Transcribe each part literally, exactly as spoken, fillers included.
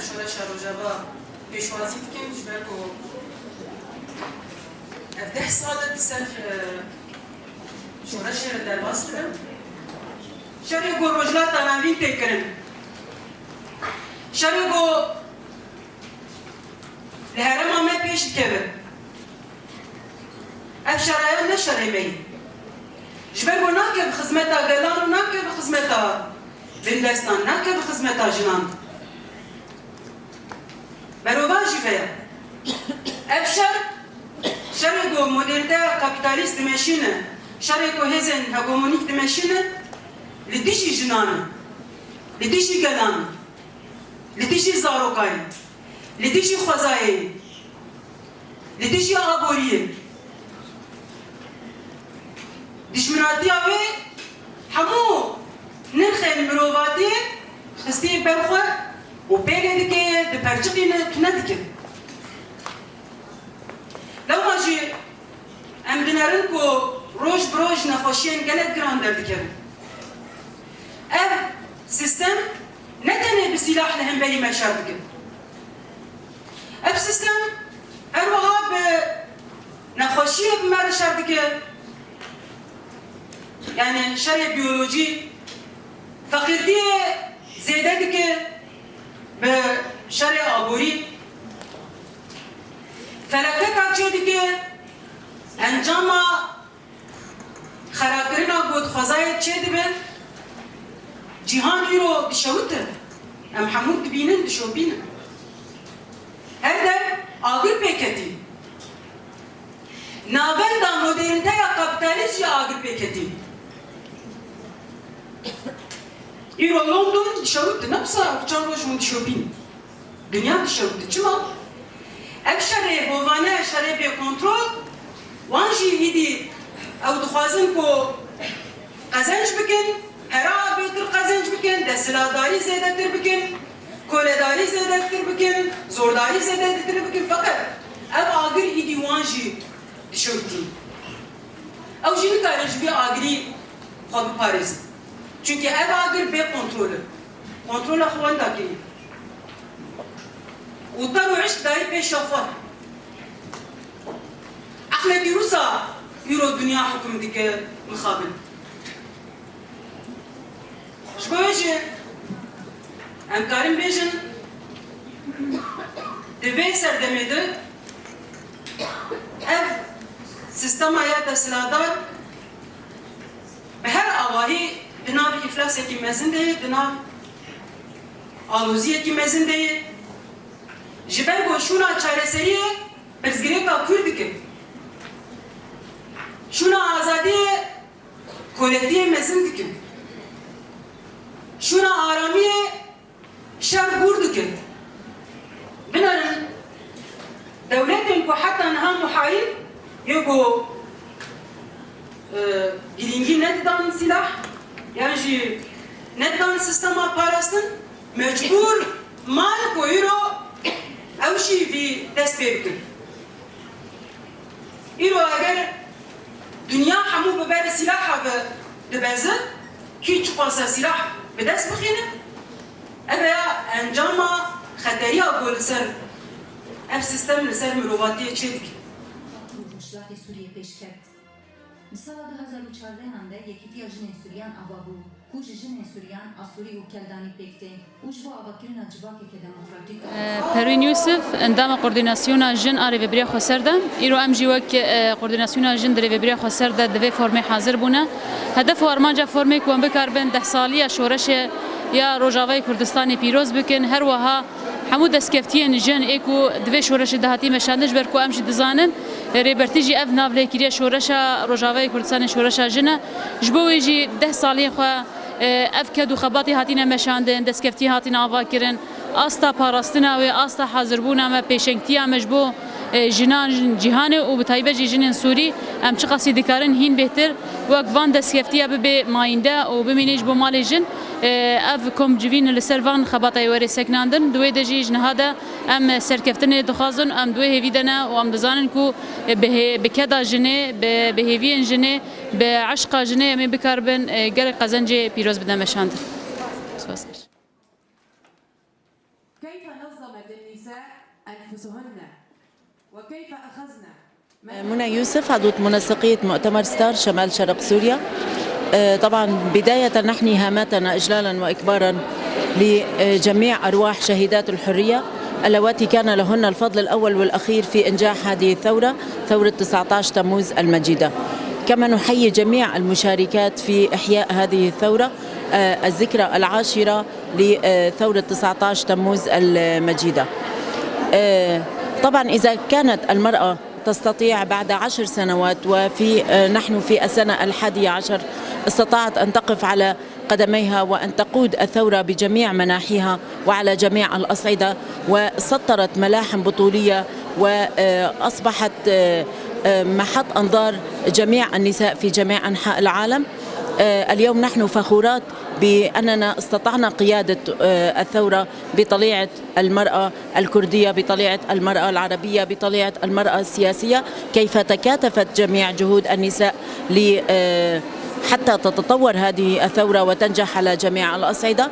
Şoreşa Rojava pêşwazî dikin, ji ber ku ev deh sal e di ser, e, şoreşê re derbas dibin. Şerê ku Rojhilata Navîn tê kirin, şerê ku li herêma me pêş dikeve. Ev şeraya ne şerê me ye. Ji ber ku nake bi xizmeta gelan û nake bi xizmeta bindestan, nake bi xizmeta jinan. Berovajî veye. Ev şer, şerê ku modernîteya kapîtalîst dimeşîne, şerê ku hêzên hegemonîk dimeşîne, li dijî jinan e, li dijî gelan e, li dijî zarokan e, li dijî xwezayê ye, li dijî aboriyê. Dijminatiya wê hemû nirxên mirovatiyê xistiye ber xwe û pêlê dike, diperçiqîne, tune dike. Lewma jî em dinerin ku roj bi roj nexweşiyên gelek giran derdikevin. Ev sîstem ne tenê bi sîlah li hemberî me şer dike. Ev sîstem her wiha bi nexweşiyê bi me re şer dike. Yani şerê biyolojî, feqîrtiyê zêde dike bi şerê aborî. Felaketa çê dike, encama xerakirina ku di xwezayê çêdibe, cîhan îro dişewite. Em hemû dibînin, dişopînin. Her dem agir pê ketî. Navenda modernîteya kapîtalîst jî agir pê ketî. Îro London dişewite, ne wisa çend roj hûn dişopîn. Dinya dişewite. Çima? Ev şerê hovane, şerê bê kontrol, wan jî îdî ew dixwazin ku qezenc bikin, pera bêtir qezenc bikin, desthilatdarî zêdetir bikin, koledarî zêdetir bikin, zordarî zêdetir bikin. Feqet ev agir îdî wan jî dişewitî. Ew jî nikare ji vê agirî xwe biparêzin. Çunkî ev agir bê kontrol e. Kontrola xwe wenda kiriye. Û ter û hişk dayî pêşa xwe. Eqlê dîrûsa îro dinya hukm dike mixabin. Ji bo wê jî em karin bêjin, di vê serdemê de ev sîstema ya desthilatdar bi her awahî di nav îflasekî mezin de ye, di nav aloziyekî mezin de ye. Ji ber ku şûna çareseriyê pirsgirêka kûr dike. Şûna azadiyê koletiyê mezin dike. Şûna aramiyê şer gûr dike. Binerin, dewletên ku heta niha muhayîl yê ku, e, girîngî nedidan sîlah, yan jî nedidan sîstema parastin, mecbûr man ku îro ew jî vî dest pê bikin. Îro eger dinya hemû bi ber sîlaha ve dibeze, kî çiqasa sîlah bi dest bixîne, ev ya encama xeteriya ku li ser ev sîstem li ser mirovatiyê çêdike. Rojhilatê Sûriyê pêş ket. Di sala du hazar û çardehan de Yekîtiya Jinên Suryan ava bû, ku ji jinên Suryan, Asûrî û Keldanî pêk tê û ji bo avakirina civakeke demokratîk. Perwîn Yûsif, endama Koordînasyona Jin a Rêvebiriya Xweser de. Îro em jî wek, e, Koordînasyona Jin di Rêvebiriya Xweser de di vê formê hazir bûne. Hedef û armanca formê ku em bikaribin deh saliya şoreşê ya Rojavayê Kurdistanê pîroz bikin. Her wiha hemû destkeftiyên jin ê ku di vê şoreşê de hatî meşandin, ji ber ku em jî dizanin, Rêbertî jî ev navlêkiriya şoreşa Rojavayê Kurdistanê şoreşa jin e. Ji bo wê jî deh saliyên xwe, e, ev ked û xebatî hatine meşandin, destkeftî hatine avakirin, asta parastina wê, asta hazirbûna me, pêşengtiya me ji bo, e, jinan, jin, cîhanê û bi taybet jî jinên Sûrî, em çiqasî dikarin hîn bêhtir wek van destkeftiya bibe mayînde û bimîne ji bo malê jin. E, ev kom civîn li ser van xebatayê were sekinandin. Di wê de jî ji niha de em serkeftinê dixwazin, em di wê hêvî de ne û em dizanin ku bi hê-, bi keda jinê, bi, bi hêviyên jinê, bi eşqa jinê em ê bikaribin, e, gelek qezencê pîroz bide meşandin. Spas. نظمت النساء أنفسهن وكيف أخذن منى يوسف، عضوة منسقية مؤتمر ستار شمال شرق سوريا. آه، طبعًا بداية نحن هاماتنا إجلالًا وإكبارًا لجميع أرواح شهيدات الحرية اللواتي كان لهن الفضل الأول والأخير في إنجاح هذه الثورة، ثورة تسعتاش تموز المجيدة. كما نحيي جميع المشاركات في إحياء هذه الثورة، آه، الذكرى العاشرة لثورة تسعتاش تموز المجيدة. آه، طبعًا إذا كانت المرأة تستطيع بعد عشر سنوات، وفي، آه، نحن في السنة الحادية عشر، استطاعت أن تقف على قدميها وأن تقود الثورة بجميع مناحيها وعلى جميع الأصعدة، وسطرت ملاحم بطولية، وأصبحت، آه، آه، محط أنظار جميع النساء في جميع أنحاء العالم. آه، اليوم نحن فخورات بأننا استطعنا قيادة، آه، الثورة بطليعة المرأة الكردية، بطليعة المرأة العربية، بطليعة المرأة السياسية، كيف تكاتفت جميع جهود النساء ل، آه، حتى تتطور هذه الثورة وتنجح على جميع الأصعدة.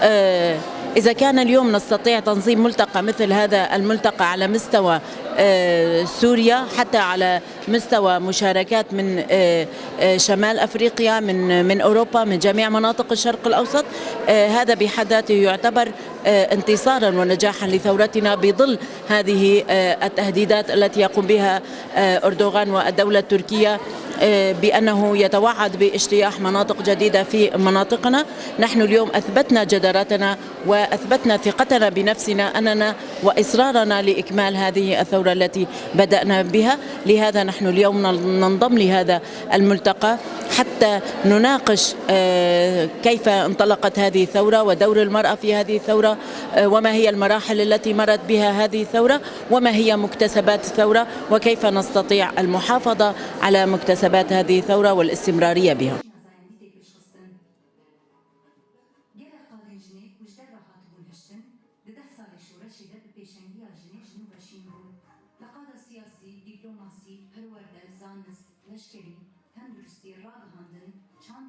آه، إذا كان اليوم نستطيع تنظيم ملتقى مثل هذا الملتقى على مستوى، آه، سوريا، حتى على مستوى مشاركات من، آه، آه، شمال أفريقيا، من، من أوروبا، من جميع مناطق الشرق الأوسط، آه، هذا بحد ذاته يعتبر، آه، انتصارا ونجاحا لثورتنا بظل هذه، آه، التهديدات التي يقوم بها، آه، أردوغان والدولة التركية، آه، بأنه يتوعد باجتياح مناطق جديدة في مناطقنا. نحن اليوم أثبتنا جدارتنا وأثبتنا ثقتنا بنفسنا أننا وإصرارنا لإكمال هذه الثورة التي بدأنا بها. لهذا نحن اليوم ننضم لهذا الملتقى حتى نناقش، آه، كيف انطلقت هذه الثورة ودور المرأة في هذه الثورة، آه، وما هي المراحل التي مرت بها هذه الثورة، وما هي مكتسبات الثورة، وكيف نستطيع المحافظة على مكتسبات هذه الثورة والاستمرارية بها. Gelek qadên jinê ku ji derve hatibûn hiştin, di deh salê şoreşê de bi pêşengiya jinê ji nû ve şîn bûn. Li qada siyasî, dîplomasî, perwerde, zanist, leşkerî, tenduristî, ragihandin, çand